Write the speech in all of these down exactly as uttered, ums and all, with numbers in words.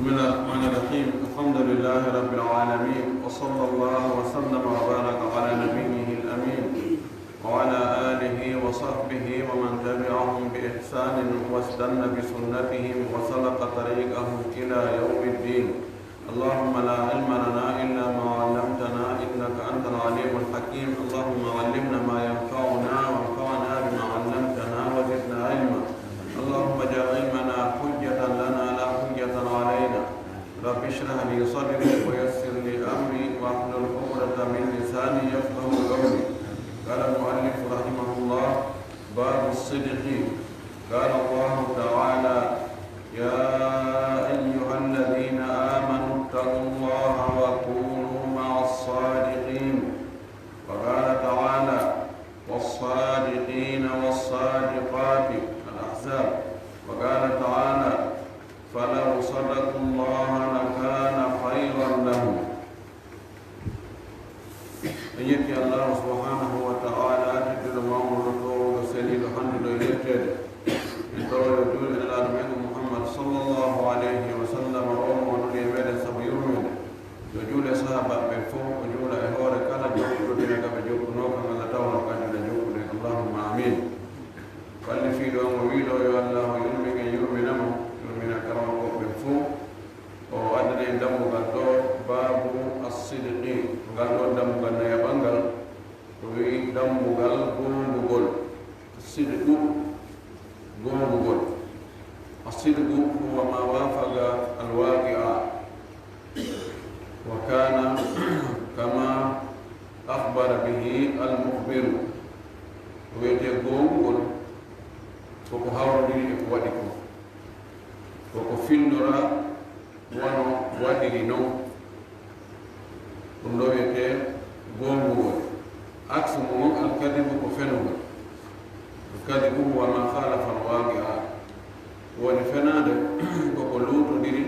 بسم الله الرحمن الرحيم. الحمد لله رب العالمين، وصلى الله وسلم وبارك على نبيه الأمين وعلى آله وصحبه ومن تبعهم بإحسان واستن بسنتهم وسلك طريقهم إلى يوم الدين. اللهم لا علم لنا إلا ما علمتنا إنك أنت العليم الحكيم. اللهم علمنا ما ينفعنا وانفعنا بما علمتنا وزدنا علما. اللهم اجعل علمنا حجة لنا لا حجة علينا. رب اشرح لي صدري ويسر لي أمري واحلل عقدة من لساني يفقه قولي. قال المؤلف رحمه الله: باب الصدق. قال الله تعالى: يا أيها الذين آمنوا اتقوا الله وكونوا مع الصادقين. وقال تعالى: والصادقين والصادقات. الأحزاب. وقال تعالى: فلو صدقوا الله لكان خيرا لهم. En yetti Allahu subhanahu wa ta'ala, tedduɗo mawɗo, toowɗo, seniiɗo, hannduɗo e yetteede. En toowɗo juulde Nelaaɗo men Muhammad sallallahu alayhi wa sallam, o mo waɗi e meɗen sabu yurmeende. Yo juule sahaabaaɓe ɓen fof, o juula e hoore kala jokkuɗo dina ka ɓe jokkunoo kan, Allah tawno kanjum e jokkude. Allahumma amin. Ballifiiɗo on o wiiɗo, yo Allahu yurmin en, yurmina mo, yurmina karamokooɓe ɓen fof. O addani en dammugal ɗo, baabu as-sidqi. Ngal ɗo dammugal nayaɓal ngal, o wi'i dammugal goongugol. Sidqu, goongugol. As-sidqu huwa ma wafaqa al-waqi'a wa kana kama akhbara bihi al-mukhbiru. Ko wiyetee goongugol, ko ko hawrodiri e ko waɗi ko. Ko ko fillora wano waɗiri non. Ɗum ɗo wiyetee goongugol. Aksu mum on, alkadibu, ko fenugol. Alkadibu huwa ma khalafa alwaqi'a. Woni fenaande ko ko luutondiri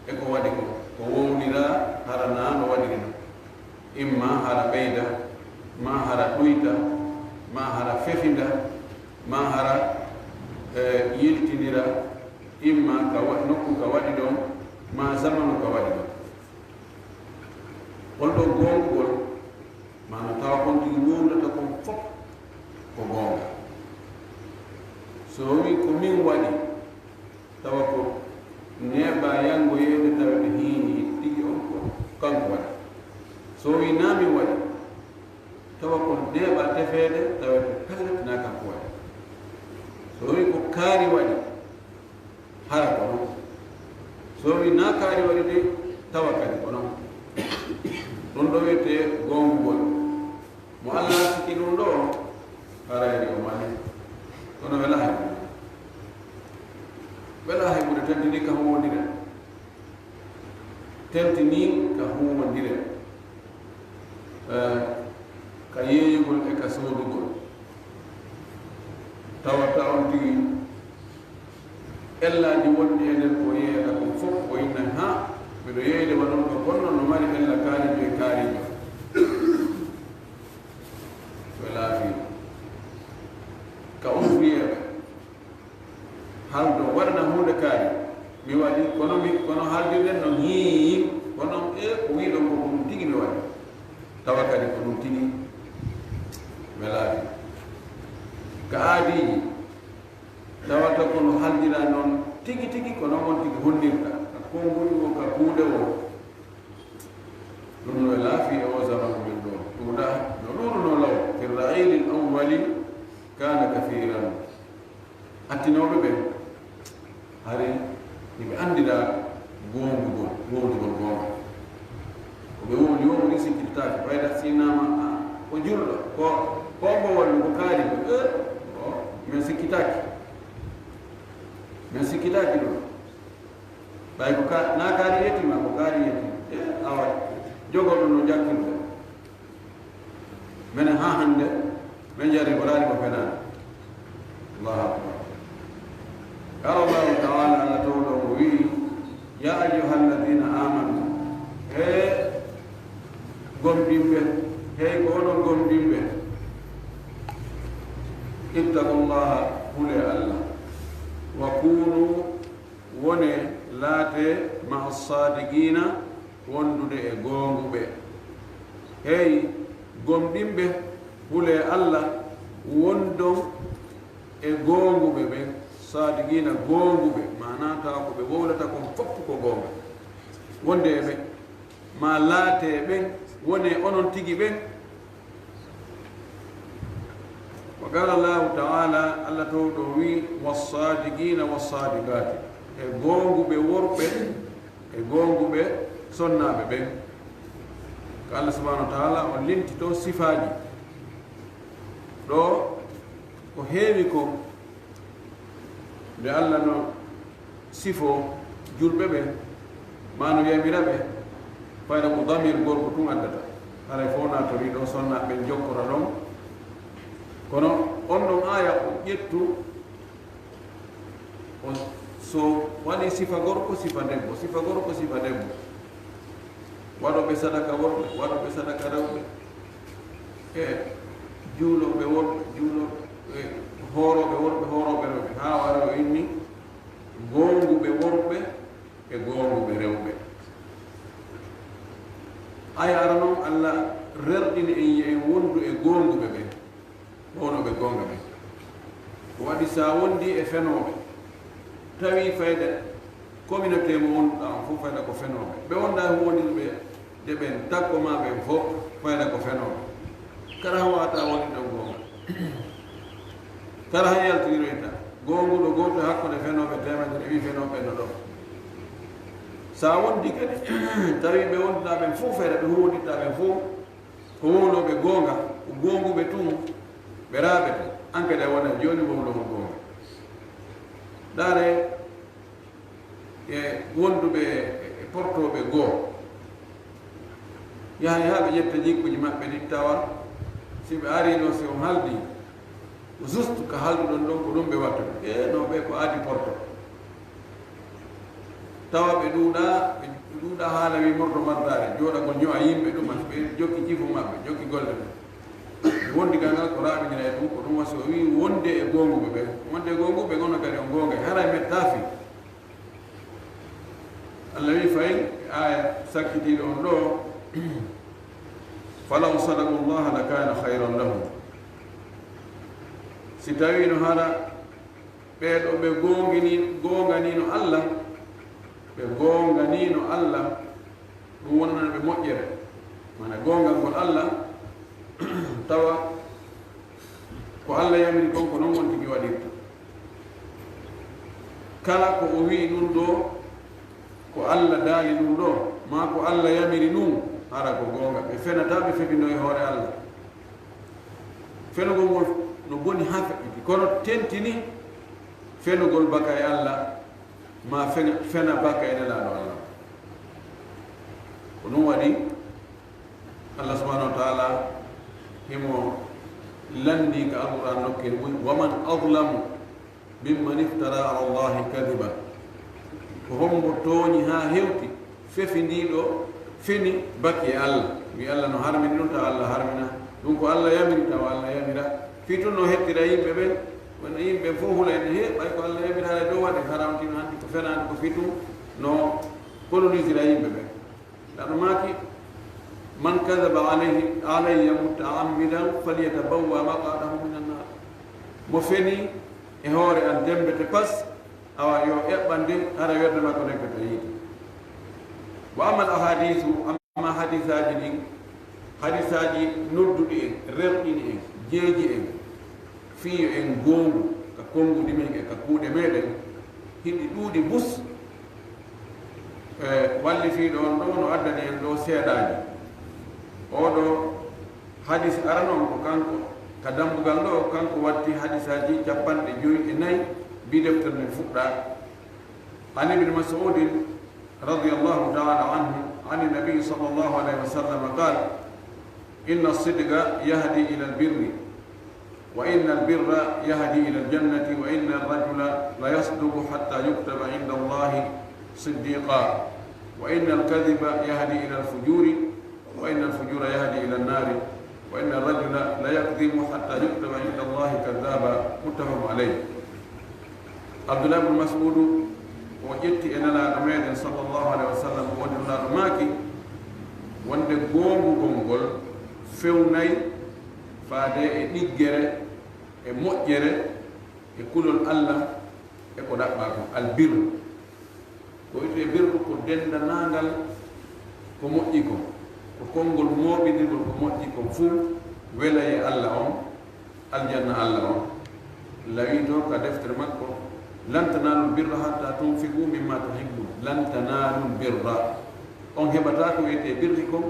e ko waɗi ko, ko wowniraa hara naa no waɗiri non. Imma hara ɓeyda, ma hara ɗuyta, ma hara fefinda, ma hara, eh, yiltindira, imma ka wa-, nokku ka waɗi ɗon, ma zamanu ka waɗi ɗon. On ɗo goongugol, maana tawa kon tigi wowlata kon fof ko goonga. So o wi ko min waɗi, tawa ko neeɓaa yanngoyeede, tawete hiini tigi on ko kanko waɗi. So o wi naa min waɗi, tawa ko neeɓaa tefeede, tawete pellet naa kanko waɗi. So o wi ko kaari waɗi, hara ko non. So o wi naa kaari waɗi de, tawa kadi ko non. Ɗum ɗo wiyetee goongugol. Mo Allah siki ɗum ɗo, harayri o mani. Kono welaa heɓude. Welaa heɓude, tentinii ka huuwondire. Tentinii ka huuwondire. Eh, ka yeeyugol e ka soodugol. Tawata on tigi ellaaji wonɗi e nder ko yeeyata kon fof, o inna, ha, miɗo yeeyde wa ɗon ko konno no mari ella kaarijo e kaarijo. Ko laafi. Ka ouvrier ɓe. Haldo waɗana huunde kaari. Mi waɗi, kono mi, kono haaldirɗen noon, hii, kono e ko wiɗon ko, ko ɗum tigi mi waɗi. Tawa kadi ko ɗum tigi mi laafi. Ka aadiiji, tawata ko no haaldira noon tigi tigi, ko noon on tigi hollirta. Ka konguɗi o, ka kuuɗe o. Ɗum no laafi e o zamanu men ɗo. Ɗum ɗa, no ɗuuɗuno law. Fi ra'ilil awwali kana kathiran. Attinooɓe ɓen, hari hiɓe anndiraa goongugol, wowlugol goonga. Ko ɓe wowli, wowli sikkitaaki, ɓayda sinnaama, a, ko julɗo, ko, ko mbo wonno, ko kaari, ko, e, o, min sikkitaaki. Min sikkitaaki ɗum. Ɓay ko ka, na kaari yettiima, ko kaari yettiima. E, awa, jogoo ɗum no jakkirde. Menen haa hannde, men jarii ko laari ko fenaani. Allahu akbar. Qala Allahu ta'ala, Allah towɗo o wi'i, "Ya ayyuhalladhina amanu," he gomɗinɓe, hey ko onon gomɗinɓe, "ittaqullaha," hule Allah, "wa kunu," wone Laatee ma'a saadiqiina, wondude e goonguɓe. Hey gomɗinɓe, hulee Alla, wondon e goonguɓe ɓen. Saadiqiina, goonguɓe, maanaa tawa ko ɓe wowlata kon fof ko goonga. Wonde e ɓen, maa laatee ɓen, wonee onon tigi ɓen. Wa qaala Allaahu ta'aalaa, Alla Toowɗo wi'i, "Wassaadiqiina wassaadiqaati", e goonguɓe worɓe, e goonguɓe sonnaaɓe ɓen. Ko Alla subhaanahu wa ta'aalaa o limti toon sifaaji. Ɗoo ko heewi kon, nde Alla no sifoo julɓe ɓen, maa no yamira ɓe, fayda ko damir gorko tun addata. Haray fof naatorii ɗoo, sonnaaɓe ɓen jokkora ɗon. Kono on ɗon aaya o ƴettu, o so waɗi sifa gorko, sifa debbo, sifa gorko, sifa debbo. Waɗooɓe sadaka worɓe, waɗooɓe sadaka rewɓe, e juulooɓe worɓe, juulooɓe, e hoorooɓe worɓe, hoorooɓe rewɓe, haa wara o inni goonguɓe worɓe e goonguɓe rewɓe. Aaya ara non, Alla rerɗini en, yo en wondu e goonguɓe ɓen. Wonooɓe goonga ɓen. Ko waɗi, so a wondii e fenooɓe, tawi fayda communauté mo wonduɗaa on fof, fayda ko fenooɓe. Ɓe wondaa huwondirɓe de ɓen, takko maa ɓen fof, fayda ko fenooɓe. Kara hawata wonde ɗon goonga. Kara hay yaltiniroyta. Goonguɗo gooto hakkunde fenooɓe teemedere, ɓe wi fenooɓe no ɗon. So a wondi kadi, tawi ɓe wonduɗaa ɓen fof, fayda ɓe huwondirtaa ɓen fof, ko wowlooɓe goonga, ko goonguɓe tun ɓe raaɓete. An kadi a wona jooni wowloowo goonga. Ndaare e wonduɓe e portooɓe goo. Yahay haa ɓe ƴetta jikkuuji maɓɓe ɗin, tawa si ɓe arii ɗoo, si on haaldi, juste ka haalduɗon ɗon, ko ɗum ɓe watta. E no ɓe ko aadi porto. Tawa ɓe ɗuuɗaa, ɓe ɗuuɗaa haala wi mordo mardaare, jooɗagol ño'a yimɓe ɗum, ɓe jokki cifu maɓɓe, jokki golle ɗum. Wondigal ngal ko raaɓinira e ɗum, ko ɗum wasi o wi wonde e goonguɓe ɓen. Wonde e goonguɓe ɓen, on kadi on goonga, haray mettaa fii. Alla wi fayin, aaya sakkitiiɗo on ɗoo, "Falaw sadaqu Llaaha lakaana khayran lahum." Si tawiino hara ɓee ɗoo ɓe goongini-, goonganiino Alla, ɓe goonganiino Alla, ɗum wonanano ɓe moƴƴere. Maana goongal ngol Alla, tawa ko Alla yamiri kon, ko non on tigi waɗirta. Kala ko o wi'i ɗum ɗoo, ko Alla daali ɗum ɗoo, maa ko Alla yamiri ɗum, hara ko goonga. Ɓe fenataa, ɓe fefino e hoore Alla. Fenugol ngol no boni haa feƴƴiti, kono tentini fenugol baka e Alla, maa fena, fena baka e Nelaaɗo Alla. Ko ɗum waɗi, Alla subhaanahu wa ta'aalaa himo lanndii ka Alqur'aan nokkeeli buy, "Wa man azlamu mimman iftara ala Llaahi kadiban." Ko hombo tooñi haa hewti, fefindiiɗo feni baki e Alla? Wi Alla no harmini ɗum, tawa Alla harmina. Ɗum ko Alla yamiri, tawa Alla yamira. Fii tun no hettira yimɓe ɓen, wonno yimɓe fof hula en, he, ɓay ko Alla yamiri, haray ɗoo waɗe, hara on tino hanti ko fenaande, ko fii tun no colonisira yimɓe ɓen. Laɗo maaki, "Man kadaba alayhi, alayya muta'ammidan falyatabawwa maq'adahu minan naar." Mo feni e hoore an dembete pas, awa yo eɓɓande, hara yerde makko nekkata yiite. Wa ammal ahadiisu, amma hadiisaaji ɗin, hadiisaaji nodduɗi en, rerɗini en, jeeji en, fii yo en goongu ka konnguɗi men e ka kuuɗe meɗen, hiɗi ɗuuɗi bus. E wallifiiɗo on ɗoo no addani en ɗoo seeɗaaji. Oo ɗoo hadis arano on ko kanko, ka dambugal ɗoo, kanko watti hadisaaji cappanɗe joy e nayi, bi deftere nden fuɗɗaa. An Ibn Mas'udin radiyallahu ta'ala anhu, an Nabi sallallahu alayhi wa sallam qala, "Inna as-sidqa yahdi ila al-birri, wa inna al-birra yahdi ila al-jannati, wa inna ar-rajula la yasduqu hatta yuktaba inda Allahi siddiqa, wa inna al-kadhiba yahdi ila al-fujuri, wa inna al-fujura yahdi ila an-nari, wa inna ar-rajula la yakdhibu hatta yuktaba inda Allahi kadhaba." Muttafaqun alayh. Abdullah ibn Mas'ud o ƴetti e Nelaaɗo meɗen sallallahu alayhi wa sallam, wonde Nelaaɗo maaki wonde goongugol ngol fewnay faade e ɗiggere, e moƴƴere, e kulol Allah, e ko ɗaɓɓaa kon. Albirru, ko wiyetee birru, ko denndaangal ko moƴƴi kon, ko konngol mooɓindirgol ko moƴƴi kon fuu, wela e Allah on, aljanna Allah on. Lawi to ka deftere makko, "Lan tanaalul birra hattaa tunfiqu mimmaa tuhibbuun." "Lan tanaalul birra." On heɓataa ko wiyetee birri kon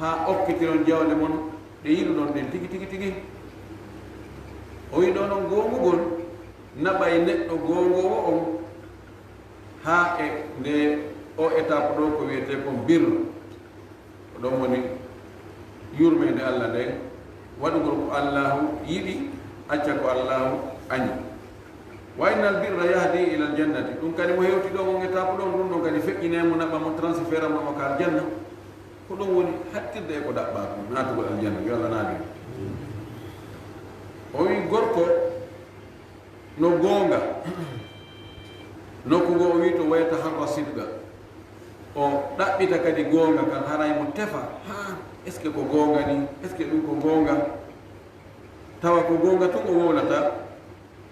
haa okkitiron jawle mon ɗe yiɗuɗon ɗen tigi, tigi, tigi. O wi'i ɗoo non goongugol naɓay neɗɗo goongoowo on haa e nde o étape ɗoo ko wiyetee kon birru. Ko ɗon woni yurmeende Allah nden, waɗugol ko Allaahu yiɗi, acca ko Allaahu añi. "Wa innal birra yahdi ilal jannati." Ɗum kadi mo hewti ɗon on étape ɗon, ɗum ɗon kadi feƴƴinay mo, naɓa mo, transféra mo, mo ka aljanna. Ko ɗum woni hattirde e ko ɗaɓɓaa kon, naatugol aljanna, yo Allah naat en. O wi'i gorko no goonga. Nokku goo o wi'i to, "Wa yataharra sidqa." O ɗaɓɓita kadi goonga kan, haray mo tefa, haa, est-ce que ko goonga ni? Est-ce que ɗum ko goonga? Tawa ko goonga tun o wowlata,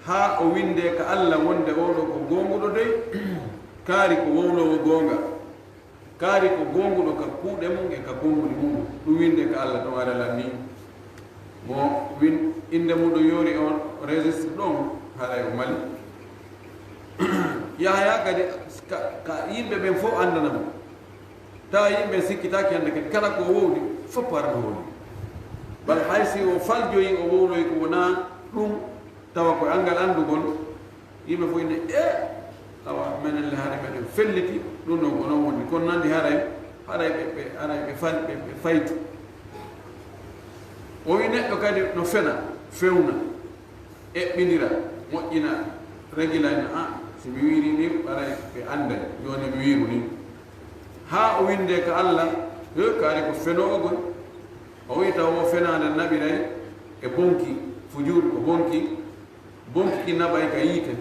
haa o windee ka Allah wonde oo ɗoo ko goonguɗo dey, kaari ko wowloowo goonga. Kaari ko goonguɗo ka kuuɗe mum e ka konguɗi mum. Ɗum winde ka Allah, ɗum ara lan ni. Mo win-, innde muɗum yoori on registre ɗon, haray o mali. Yahaya kadi ka, ka yimɓe ɓen fof anndana mo. Tawa yimɓe sikkitaaki hannde kadi kala ko o wowli, fof arano wowli. Bal hay si o faljoyi, o wowloyi ko wonaa ɗum, tawa ko e anngal anndugol, yimɓe fof ine, "E, awa, menen le haray meɗen felliti, ɗum ɗon ko noon woni." Kono nandi haray, haray ɓe, ɓe, haray ɓe fal-, ɓe, ɓe faytu. O wi neɗɗo kadi no fena, fewna, eɓɓindira, moƴƴina, regila ina, "A, si mi wiiri ni, haray ɓe annday, jooni mi wiiru ni." Haa o winde ka Allah, he, kaari ko fenoowo gol. O wi taw o fenaande naɓiray e bonki, fujur ko bonki, bonki ki naɓay ka yiite,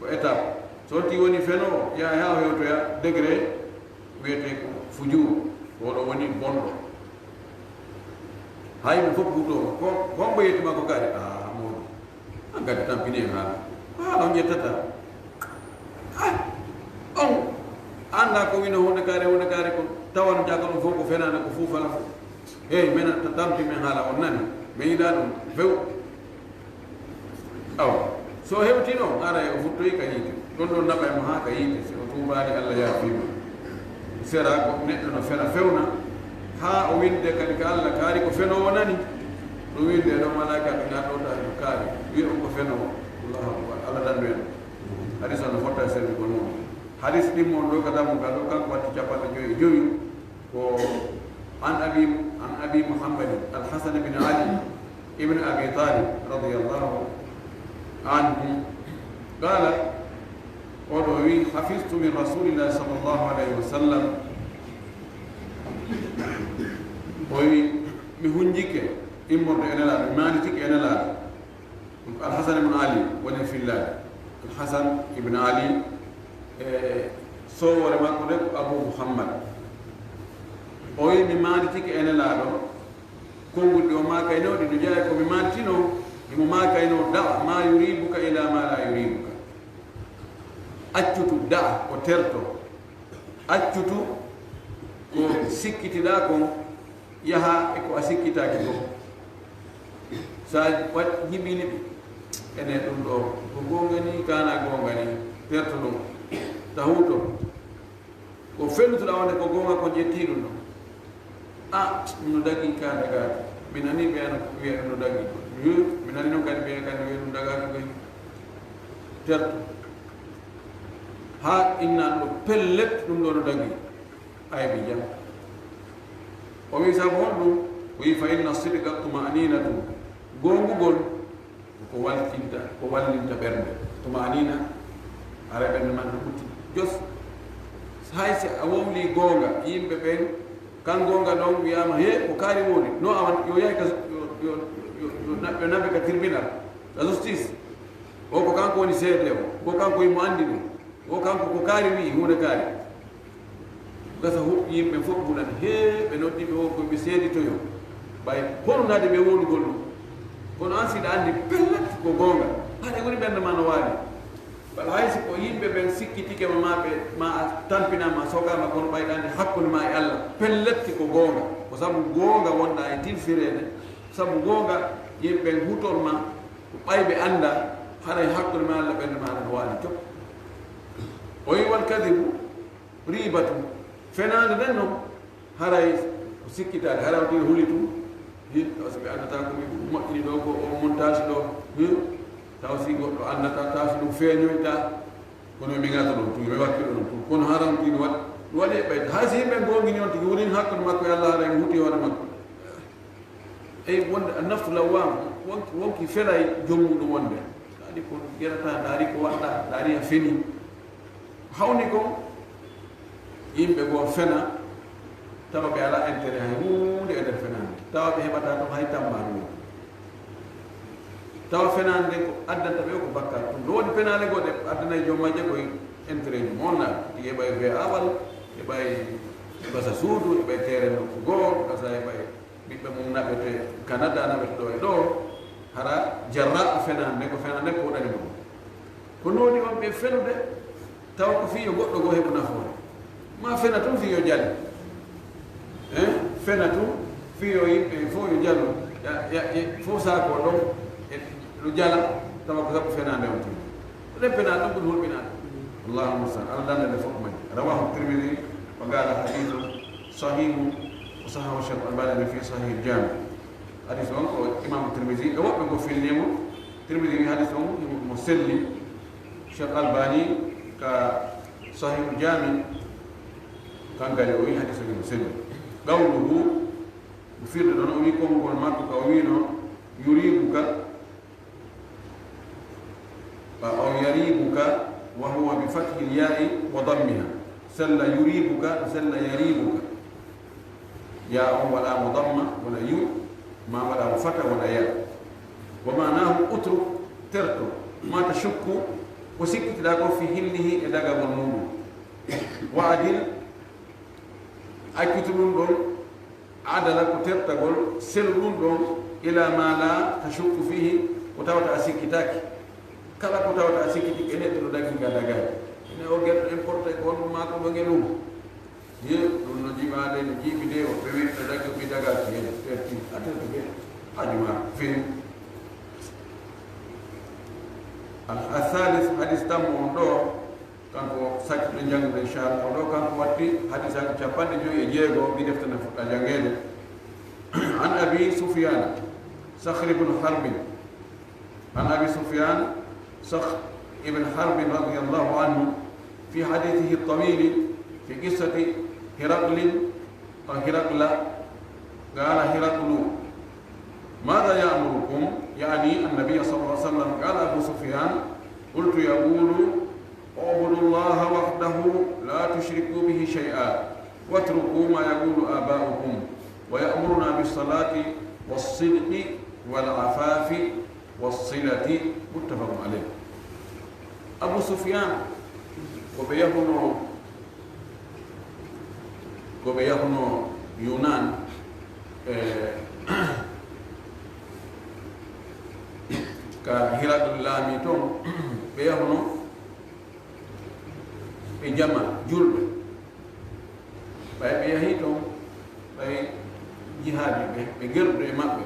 ko étape. So on tii woni fenoowo, yaa haa o hewtoya degré wiyetee ko fujur, ko oɗo woni bonɗo. Hay ɓe fof huuto ko, ko hombo yetti makko kaari? "A, Mawɗo, an kadi tampini en haala. Ko haala on ƴettata? A, on annda ko wino hunde kaari, hunde kaari ko tawano jaka ɗum fof ko fenaande, ko fuufala fof. Hey, men ta-, tampi men haala on nani. Men yiɗaa ɗum few." Awa, so hewtino, ara o futtoyi ka yiite. Ɗon ɗon naɓay mo haa ka yiite, si o tuubaali, Allah yaafii mo. Sera ko neɗɗo no fena fewna, haa o winde kadi ka Allah, kaari ko fenoowo nani. Ɗum winde ɗon malaika ɓe ngar ɗon tawi ko kaari. Wi on ko fenoowo. Allahu akbar. Allah dandu en. Hadis on no fotta e selli gon mum. Hadis ɗimmo on ɗo ka dammugal ɗo, kanko watti capanɗe joyi e joyi. Ko an Abi, an Abi Muhammadin Al-Hasan ibn Ali ibn Abi Talib radiyallahu anhu. Qala, oɗo wi, "Hafiztu min Rasulillahi sallallahu alayhi wa sallam." O wi, "Mi hunjike immorde e Nelaaɗo, mi maanditike e Nelaaɗo." Ɗum ko Alhasan ibn Ali woni fillaade. Alhasan ibn Ali, e sowore makko nde ko Abu Muhammad. O wi, "Mi maanditike e Nelaaɗo, konngol ɗi o maakaynoo ɗi no jeyaa e ko mi maanditino, himo maakaynoo, 'Da' ma yuribuka ila ma la yuribuka.'" Accutu, da' ko terto. Accutu ko sikkitiɗaa kon, yaha e ko a sikkitaaki kon. So a waɗ-, ñiɓɓini ɓe, ene ɗum ɗo ko goonga ni, kana goonga ni, terto ɗum, ta huuto. Ko fellutuɗaa wonde ko goonga, ko ƴettii ɗum ɗo. A, ɗum no dagii ka dagaaki. Mi nanii ɓe ana wiya ɗum no dagii. Yo, mi nanii noon kadi ɓe kadi wiya ɗum dagaaki koy. Terto. Haa innan ɗo pellet, ɗum ɗo no dagii. Aybi jam. O wi sabu honɗum? O wi fa inna sidqa tuma'ninatu. Goongugol ko waltinta, ko wallinta ɓernde. Tuma'nina, hara ɓernde man no ɓutti. Jos, hay si a wowli goonga, yimɓe ɓen, kan goonga ɗon wiyaama, he, ko kaari woni, no awan, yo yahi ka, yo, yo, yo, yo na-, yo naɓe ka tribunal, la justice. O ko kanko woni seede o, ko kanko imo anndi ɗum. O kanko ko kaari wi'i, huunde kaari. Gasa huɓɓi yimɓe fof hunan, hee, ɓe noddi ɓe o ko ɓe seeditoyo. Ɓay horunaade ɓe wonugol ɗum. Kono an siɗa anndi pellet ko goonga, haɗa woni ɓernde ma no waali. Wala hay si ko yimɓe ɓen sikkitike ma, ma ɓe, ma a tampinaama, a sogaama, kono ɓayɗa anndi hakkunde ma e Allah, pellet ko goonga. Ko sabu goonga wonɗa e tilfireede, sabu goonga yimɓe ɓen hutor ma, ko ɓay ɓe annda, haray hakkunde ma Allah ɓernde ma no waali cop. O wi wal kadibu riibatu, fenaande nden non, haray ko sikkitaade, haray on tigi huli tun. Hi, taw si ɓe anndataa ko mi moƴƴini ɗo ko, o montage ɗo, hi, taw si goɗɗo anndataa, taw si ɗum feeñoytaa, kono mi ngata ɗon tun, mi wakkilo ɗon tun. Kono haray on tigi waɗ-, waɗi e ɓeyde. Hay si yimɓe goongini on tigi, woni hakkunde makko e Allah, haray mo huti hoore makko. Eyi, wonde a naftu lawwaamu, wonki, wonki felay joom muɗum wonde. Daari ko yerata, daari ko waɗɗa, daari a feni. Hawni kon, yimɓe goo fena, tawa ɓe alaa intérêt hay huunde e nder fenaande. Tawa ɓe heɓataa ɗum hay tammaari mum. Tawa fenaande nden ko addanta ɓe ko bakkaat. Ɗum ɗo woni penaale goo ɗe addanay joom majje koye intérêt ji mum. On na, ɗi heɓay V A walla, heɓay, heɓa sa suudu, heɓay teere nokku goo, gasa heɓay ɓiɓɓe mum naɓete Canada, naɓete ɗo e ɗo, hara jarra fenaande, ko fenaande ko waɗani mo. Ko nooni on ɓe fenude, tawa ko fii yo goɗɗo goo heɓu nafoore. Ma fena tun fii yo jale. Eh? Fena tun fii yo yimɓe fof yo jalo. Ya, ya, ya, fof saako ɗon, e, no jala, tawa ko sabu fenaande on tun. Ɗen penaale ɗon ko hulɓinaaɗe. Allahumma salli. Allah dannda nde fof majji. Rawahu Tirmidhi, wa qala hadithun sahihun, wa sahahu Shaykh Albani fi Sahih Jami. Hadis on ko Imam Tirmidhi, e woɓɓe ko filni mo. Tirmidhi wi hadis on mo selli. Shaykh Albani ka Sahih Jami, kankali o wi hadis on mo selli. Qawluhu, mo firde ɗon, o wi konngol makko ka o wino, yuribuka, أو يريبك، وهو بفتح الياء وضمها. سل يريبك، سل يريبك. Yaa on waɗaama damma, wona yu, ma waɗaama fata, wona ya. ومعناه اترك، terto, ما تشك، ko sikkitiɗaa ko في حله، e dagagol muuɗum. وعدل، accitu ɗum ɗon, adala ko tertagol, selu ɗum ɗon, إلى ما لا تشك فيه، ko tawata a sikkitaaki. Kala ko tawata a sikkiti, e neɗɗo no dagi ka dagaani. Ene o geɗo importe ko honɗum maa ko ɗo nge ɗum. Ye, ɗum no jiɓaade, no jiiɓi de, o ɓe wi no dagi, o ɓe dagaaki hen, terti, a tertude, haaju maa, fin. Al-, al-thalith, hadis tammo on ɗo, kanko sakkito janngude, inchallah, o ɗo kanko watti hadisaaji capanɗe joyi e jeego, mi defte no fuɗɗa janngeede. An Abi Sufyaan, Sakhri ibn Harbin, عن أبي سفيان صخر بن حرب رضي الله عنه في حديثه الطويل في قصة هرقل أو هرقل، قال هرقل: ماذا يأمركم؟ يعني النبي صلى الله عليه وسلم. قال أبو سفيان: قلت يقول: اعبدوا الله وحده لا تشركوا به شيئا واتركوا ما يقول آباؤكم ويأمرنا بالصلاة والصدق والعفاف والصلة. متفق عليه. Abu Sufyaan, ko ɓe yahunoo, ko ɓe yahunoo Yunan, e, ka Hiraql laami ton, ɓe yahunoo ɓe jama julɓe. Ɓay ɓe yahii ton, ɓay jihaadi ɓe, ɓe gerdude e maɓɓe.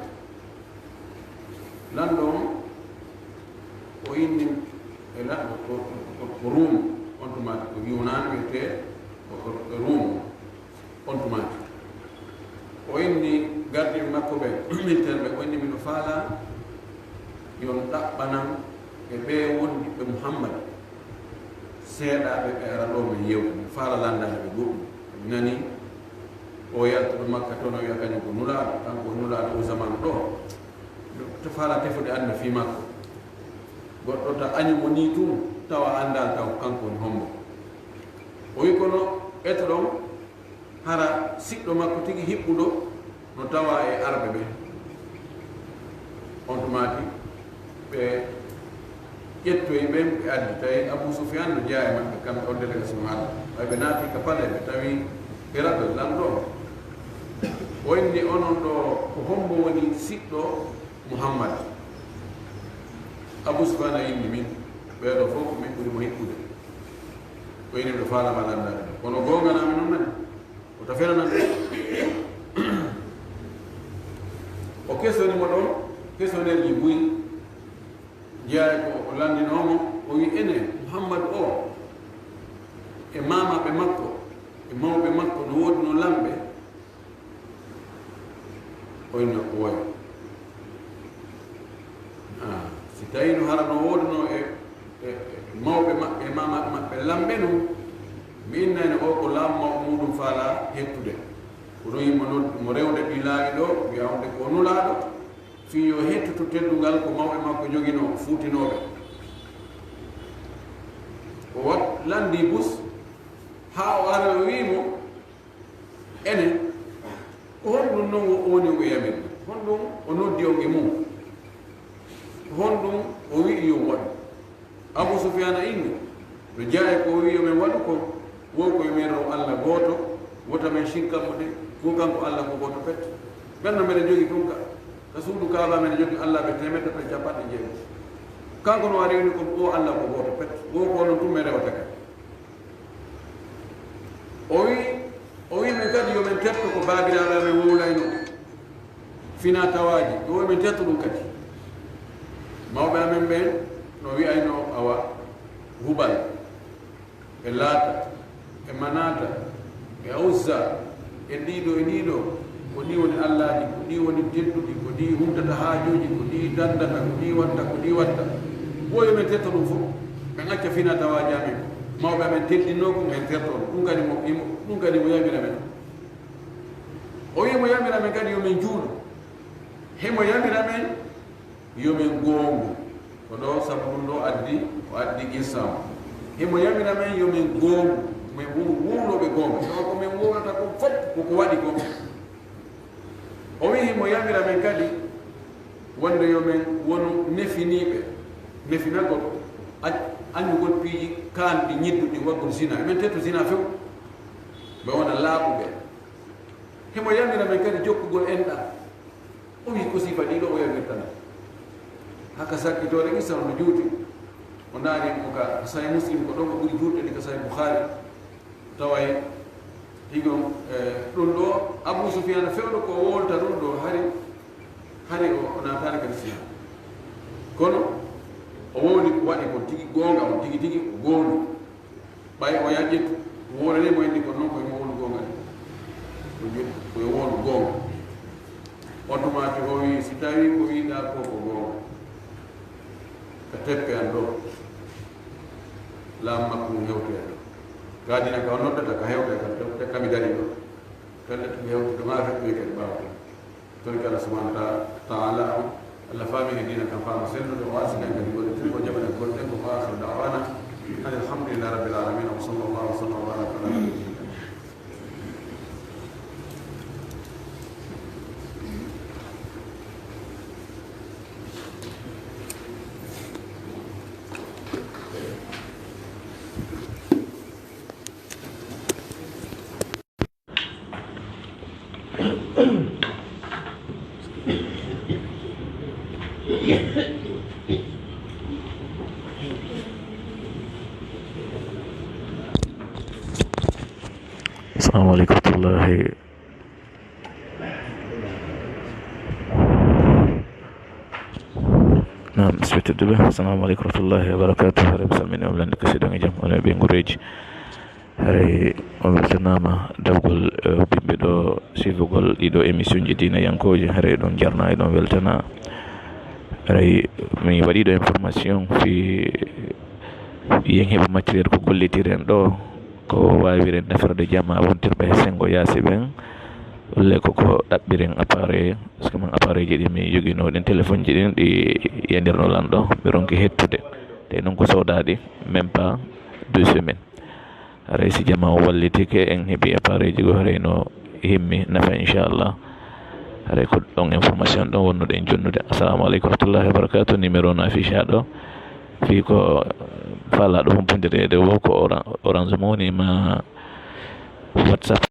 Lanɗo on, o inni e lanɗo ko, ko, ko Ruum, on tuma ko Yunan wiyetee ko, ko, ko Ruum. On tuma, o inni gardiiɓe makko ɓe, militaire ɓe, o inni: "Miɗo faalaa yo on ɗaɓɓanam e ɓee wondiɓɓe Muhammad, seeɗaaɓe ɓe ara ɗoo, min yewta. Miɗo faalaa lanndaade ɓe goɗɗum. Mi nanii o yaltuɗo Makka toon, o wiya kañum ko nulaaɗo, kanko o nulaaɗo o zamanu ɗoo. Miɗo faalaa tefude annda fii makko. Goɗɗo ta añu mo nii tun, tawa anndaali taw ko kanko woni hombo." O wi: "Kono eto ɗon, hara siɗɗo makko tigi hiɓɓuɗo no tawaa e arɓe ɓen." On tumaati ɓe ƴettoyi ɓen, ɓe addi. Tawi Abu Sufyan no jeyaa e maɓɓe, kamɓe on délégation haala. Ɓay ɓe naati ka palais, ɓe tawi Héracle, lanɗo on. O inni, "Onon ɗo, ko hombo woni siɗɗo Muhammad?" Abu Sufyan inni, "Min, ɓee ɗo fof ko min ɓuri mo hiɓɓude." O inni, "Miɗo faalaa ma landaade, kono goonganaa mi non nani." O ta fenanan ɓe. O kesoni mo ɗon, kesonerji buy. Jeyaa e ko o landinoo mo, o wi, "Ene, Muhammad o, e maamaaɓe makko, e mawɓe makko, no woodi no lamɓe?" O inni, "Ooyo. Ah, si tawii no hara no woodunoo e, e, e mawɓe maɓɓe, e maamaaɓe maɓɓe lamɓe nun, mi innayno o ko laamu mawɓe muuɗum faalaa hettude. Ko ɗum yimmo noddu mo rewde ɓii laawi ɗo, wi'a on de ko nulaaɗo, fii yo hettu to teddungal ko mawɓe makko joginoo, fuutinooɓe." O wat-, landi bus, haa o ari o wi'i mo, "Ene, ko honɗum non o woni o yamirɗo? Honɗum o noddi on e mum? Ko honɗum o wi'i yo waɗu?" Abu Sufyana inni, no jeyaa e ko o wi'i yo men waɗu kon, wo ko yo men raw Alla gooto, wota men sirka mo de, ko kanko Alla ko gooto pet. Ɓen no meɗen jogi tun ka, ka suudu Kaaba meɗen jogi Alla ɓe teemedde tati e capanɗe jeego. Kanko no ari woni ko o Alla ko gooto pet, wo ko onon tun men rewata ka. O wi, o wi men kadi yo men tetto ko baabiraaɓe amen wowlaynoo, fina tawaaji, o wi men tetto ɗum kadi. Mawɓe amen ɓen no wi'aynoo awa Hubal, e Laata, e Manaata, e Uzza, e ɗiɗo, e ɗiɗo, ko ɗi woni allaaji, ko ɗi woni tedduɗi, ko ɗi huntata haajooji, ko ɗi dandata, ko ɗi watta, ko ɗi watta. Wo yo men tetto ɗum fof, men acca fina tawaaji amen. Mawɓe amen teddinoo ko men tetto ɗum. Ɗum kadi mo, imo, ɗum kadi mo yamira men. O wi mo yamira men kadi yo men juulu. Himo yamira men yo men goongu. Ko ɗo sabu ɗum ɗo addi, o addi qissa o. Himo yamira men yo men goongu, men wonu wowlooɓe goonga. Tawa ko men wowlata ko fof ko ko waɗi ko. O wi'i himo yamira men kadi wonde yo men wonu nefiniiɓe. Nefinagol, ac-, añugol piiji kaanɗi, ñidduɗi, waggol zina. Men tettu zina few. Ɓe wona laaɓuɓe. Himo yamira men kadi jokkugol enɗan. O wi'i ko sifa ɗiɗo o yamirta men. Haka sakkitoore qissa on no juuti. O ndaari mo ka Sahih Muslim, ko ɗon ko ɓuri juutde ka Sahih Bukhari. Taway higon, eh, ɗum ɗo Abu Sufyan fewndo ko o wowlata ɗum ɗo, hari, hari o, o naataani ka Islam. Kono o wowli ko waɗi kon tigi goonga, on tigi tigi o goonga. Ɓay o yaƴƴitu, wowlani mo indi kon non ko himo wowlu goonga de. Ko je-, ko yo wowlu goonga. On tuma o wi'i, si tawii ko wi'uɗaa ko ko goonga, ka teppe an ɗo, laamu makko ngun hewtoya ɗo. Ka dina ka o noddata ka hewtoya ka teppe, ka mi dari ɗo. Pellet mi hewtoto ma feƴƴoy kadi ɓaawo ɗum. Torki Allah subhanahu wa ta'ala on, Allah faami en diina kan faama sellude, o waasi kan kadi golle tun, o jaɓana golle ɗen ko. Wa akhiru da'wana anil hamdulillahi rabbil alamin, wa sallallahu wa sallam wa baraka ala nabiyyina. Assalamu aleykum wa rahmatullahi. Naam, musidɓe tedduɓe, assalamu aleykum wa rahmatullahi wa barakatuh. Haray mi salmini on, lande kadi si oɗon e jam, onon e ɓeynguureeji. Haray on weltanaama dawgol, eh, huɓɓinɓe ɗo suivugol ɗiɗo émission ji diinayankooji. Haray ɗon jarnaa, ɗon weltanaa. Haray mi waɗi ɗo information fii yen heɓa matériel ko gollitiren ɗo, ko waawiren naforde jamaa wontirɓe he senngo yaasi ɓen. Walla ko, ko ɗaɓɓiren appareil, parce que man appareil ji ɗi mi joginoo ɗin, téléphone ji ɗin ɗi yanirno lan ɗo, mi ronki hettude. Te non ko soodaaɗi, même pas deux semaines. Haray si jamaa o wallitike, en heɓi appareil ji goo, haray no himmi nafa, inchallah. Haray ko ɗon information ɗon wonnuɗen jonnude. Assalamu aleykum wa rahmatullahi wa barakatuh. Numéro no affiché ɗo. Fii ko faalaaɗo humpondire e ɗe wo ko Ora-, Orange Money ma WhatsApp.